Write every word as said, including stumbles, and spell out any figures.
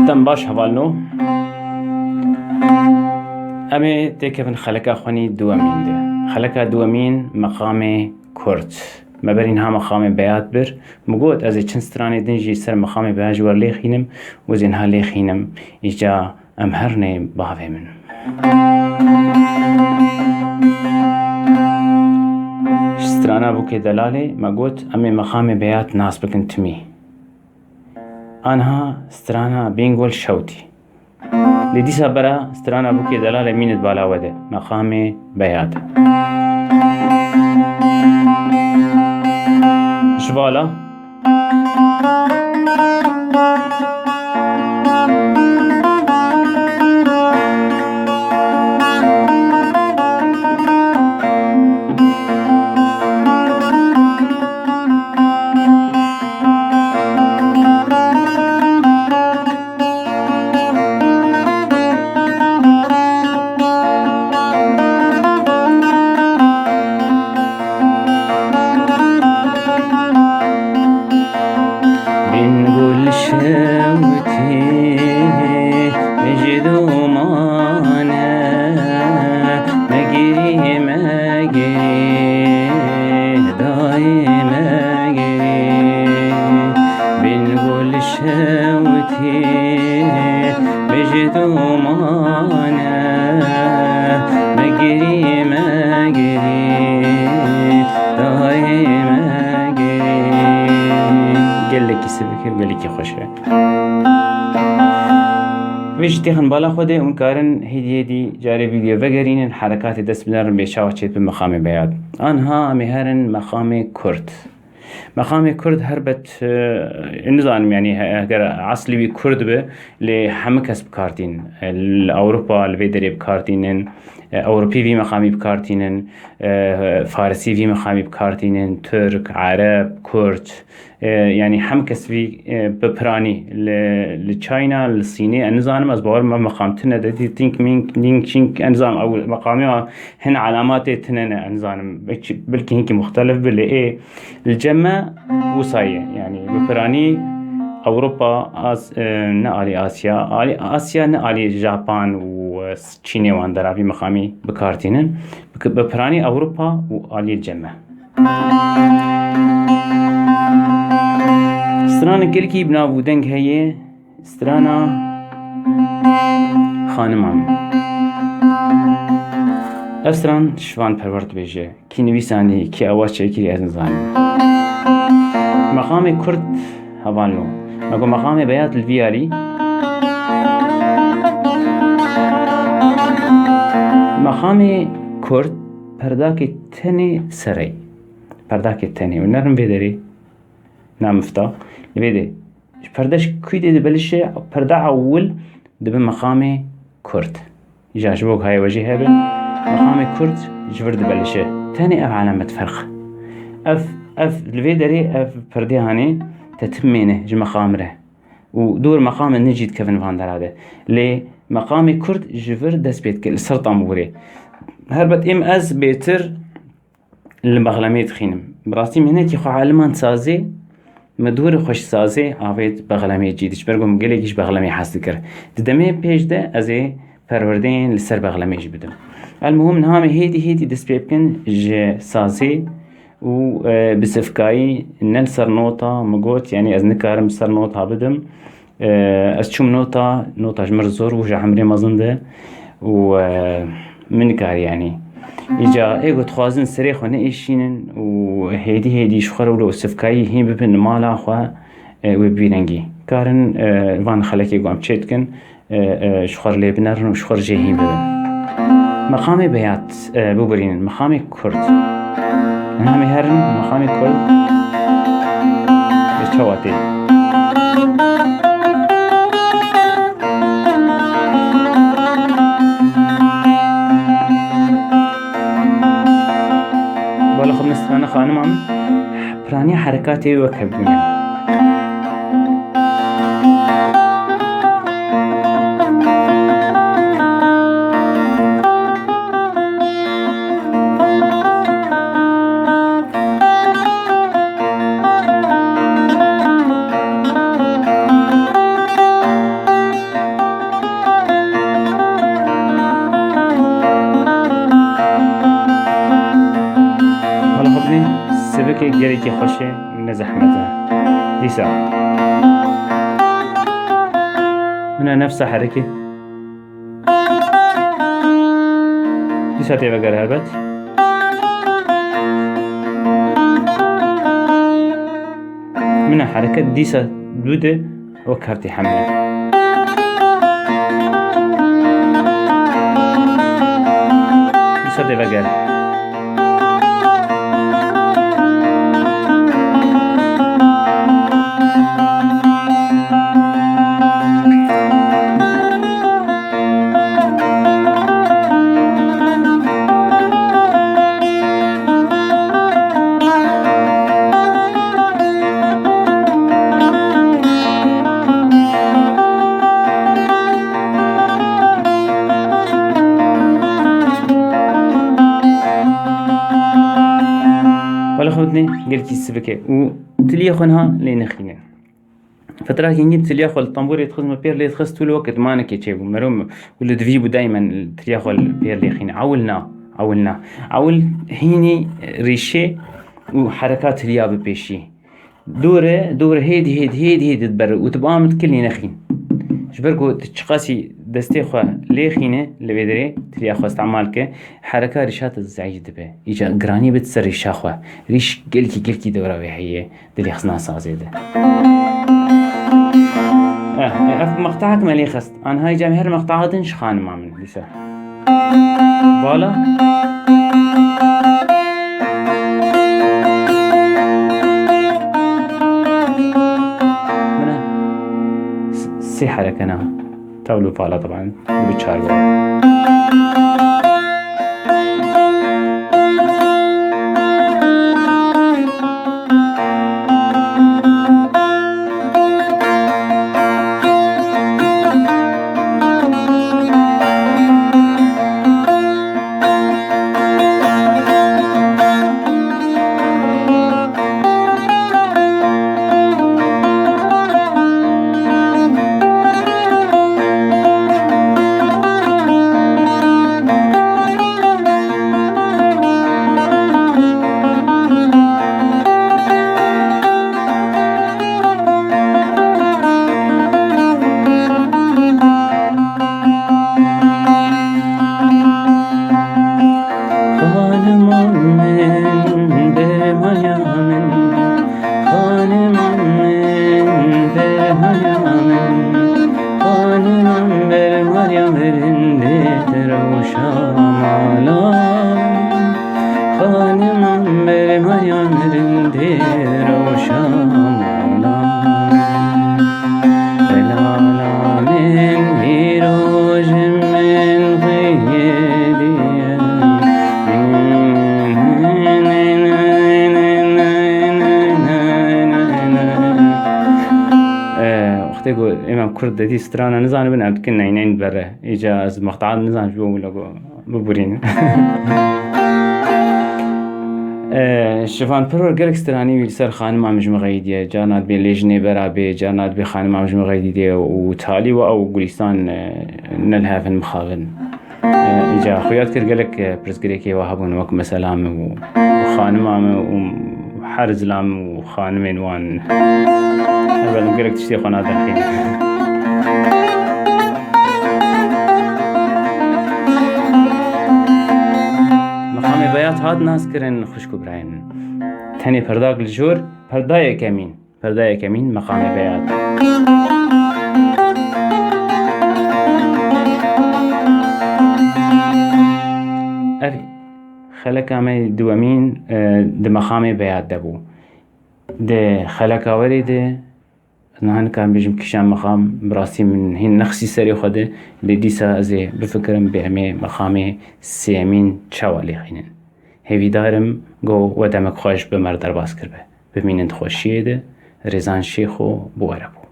Dem baş hevalno. Em ê têkevin xeleka xwenî duwemîn de. Xeleka duwemîn meqamê Kurd. Me berî niha meqamê Beyat bir. Min got ez ê çend stranê din jî ser meqamê Beyat ji we lêxînim û ez ê niha lêxînim. Îca em herinê bavê min. Ji strana Bûkê Delalê me got em ê meqamê Beyat nas bikin timî. Anha strana Bingol Şewtî. Lê dîsa bera strana Bûkê Delalê mînit bala we de. Meqamê Beyat. Ji vala. Bingol Şewtî ji domane megirî, megirî, dayê megirî. Bingol Şewtî ji domane megirî, megirî, dayê megirî. Gelekî sivik e, gelekî xweş e. Vê jî têxin bala xwe de û karin hêdî hêdî carê vîdeo vegerînin, herekatê dest binerin bê çawa çêt bi meqamê Beyat. Anha em ê herin meqamê Kurd. Meqamê Kurd herbet, e, nizanim, yanî, he-, heger eslî wî Kurd bi, lê hemû kes bi kar tîn. E, li Ewropa li vê derê bi kar tînin, e, Ewropî vî meqamî bi kar tînin, e, Farisî vî meqamî bi kar tînin, Tirk, Ereb, Kurd, e, yanî hemû kes vî, e, bi piranî li, li China, li Sînê, e, nizanim, ez bawer me meqam tune de dî, Ting Ming, Ning Ching, e, nizanim, ew meqamê wa hin alamatê tune ne, e, nizanim, belkî, belkî hinkî muxtelif bi, lê ê Li cem me wisa ye, yanî bi piranî Ewropa, As-, e, ne alî Asya, alî Asya ne alî Japan û, e, Çînê wan deravî mixamî bi kar tînin. Bi, bi piranî Ewropa û alî cem me. Stranek gelkî bi nav û deng heye. Strana xaniman. Ev stran şivan perwer dibêje. Kî nivîsandî, kî awa çêkirî ez nizanim. Meqamê Kurd hevalno. Me got meqamê Beyat li vî alî. Meqamê Kurd perdakê tenê serey. Perdakê tenê. Û nerin vê derê. Na mifta. Li vê de. Ji perdeş kû dê dibelişe, perda ewil dibe meqamê Kurd. Îja ji bo ku heye we jî hebe, meqamê Kurd ji vir dibelişe. Tenê ev alamet ferq. Ev, ev li vê derê ev perdê hanê te tim mêne ji meqam re. Û dor meqamê din jî dikevin van dera de. Lê meqamê Kurd ji vir dest pê dike, li ser tambûrê. Herbet êm ez bêtir li bexlemê dixînim. Bi rastî mihnetî xwe aliman sazê, me dûrê xwe ji sazê avêt bexlemê cî. Ji ber ku min gelekî ji bexlemê hez dikir. Di demê pêş de ez ê perwerdeyên li ser bexlemê jî bidim. Elmuhim niha me hêdî hêdî dest pê bikin ji sazê û, e, bi sivkayî ne li ser nota min got, yanî ez nikarim li ser nota bidim. E, ez çûm nota, nota ji min re zor bû ji emrê mezin de û, e, min nikarî yanî. Îca ê ku dixwazin serê xwe neêşînin û hêdî hêdî ji xwe re wilo sivkayî hîn bibin li mala xwe, e, wê bi vî rengî. Karin, e, van xelekê ku em çê dikin, e, e, ji xwe re lê binerin û ji xwe re jê hîn bibin. Meqamê Beyat, e, bibirînin, meqamê Kurd. Niha em ê herin meqamê Kurd. Bi çawa tê? Bala xwe min strana xanima min piraniya herekatê wek hevdû ne. Dîsa. Hine nefsa herekê. Dîsa tê veger helbet. Hine hereket dîsa dû de wek heftê hemle. Dîsa tê veger. Wele xwe bidinê gelkî sivik e û tiliyê xwe niha lê nixînin. Fetrakî hingî tiliya xwe li tembûrê dixist, min pêr lê dixist û li wekî dimanekê çêbû. Mero û li divî bû daymen tiliya xwe li pêr lê xîne. Ewil na, ewil na. Ewil hînî rîşê û hereka tiliya bi pêşî. Dûre, dûre hêdî, hêdî, hêdî, hêdî diber û tu bi amid kilî nexîn. Ji ber ku tu çiqasî destê xwe lê xîne li vê derê tiliya xwe îstemal ke, hereka rîşa te zehîf dibe. Îca giranî bit ser rîşa xwe. Rîş gelkî, gelkî dewra wê heye. Di lêxistina sazê de. Eh, eh, ev meqtahek me lê xist. Anha îca her meqtaha din ji xanima min dîsa. Bala. Mine s-, sê herekena. Tewlû pala taban. Bi çar bala. Xanima min, bermaya min, xanima min, bermaya min, xanima min, bermaya min, rindê rewşa mala min. Xanima min, bermaya min, rindê rewşa mala min. Delala min, îro ji min xwedî ye. Eh, wextê ku êmem kurd dedî strana nizanibin, em dikin neyneyn bere. Îca ez mextaat nizan ji bo wilo ku. Biborînin. Ee, Şivan Perwer gelek stranî wî li ser xanima min ji min re dîtiye. Carna dibê lê jinê bera bê, carna dibê xanima min ji min re dîtiye û talî we ew Gulîstan, e, ne li hev in mixabin. Ee, îca xuya dikir gelek, e, pirsgirêkê we hebûn wek mesela min û, û xanima min û her zilam û xanimên wan. Ev gelek tiştê xwe naderxînin. Meqamê Beyat hat naskirin xwişk û birayên. Tenê perdak li jor, perda yekemîn. Perda yekemîn, meqamê Beyat. Ev xeleka me duwemîn, e, di meqamê Beyat de bû. Di xeleka werê de, niha nikarim bêjim kîjan meqam, bi rastî min hîn nexistî serê xwe de, lê dîsa ez ê bifikirim bê em ê meqamê sêyemîn çawa lêxînin. Hêvîdar im ku we demek xweş bi me re derbas kiribe. Bimînin di xweşiyê de, Rêzan Şêxo bi we re bû.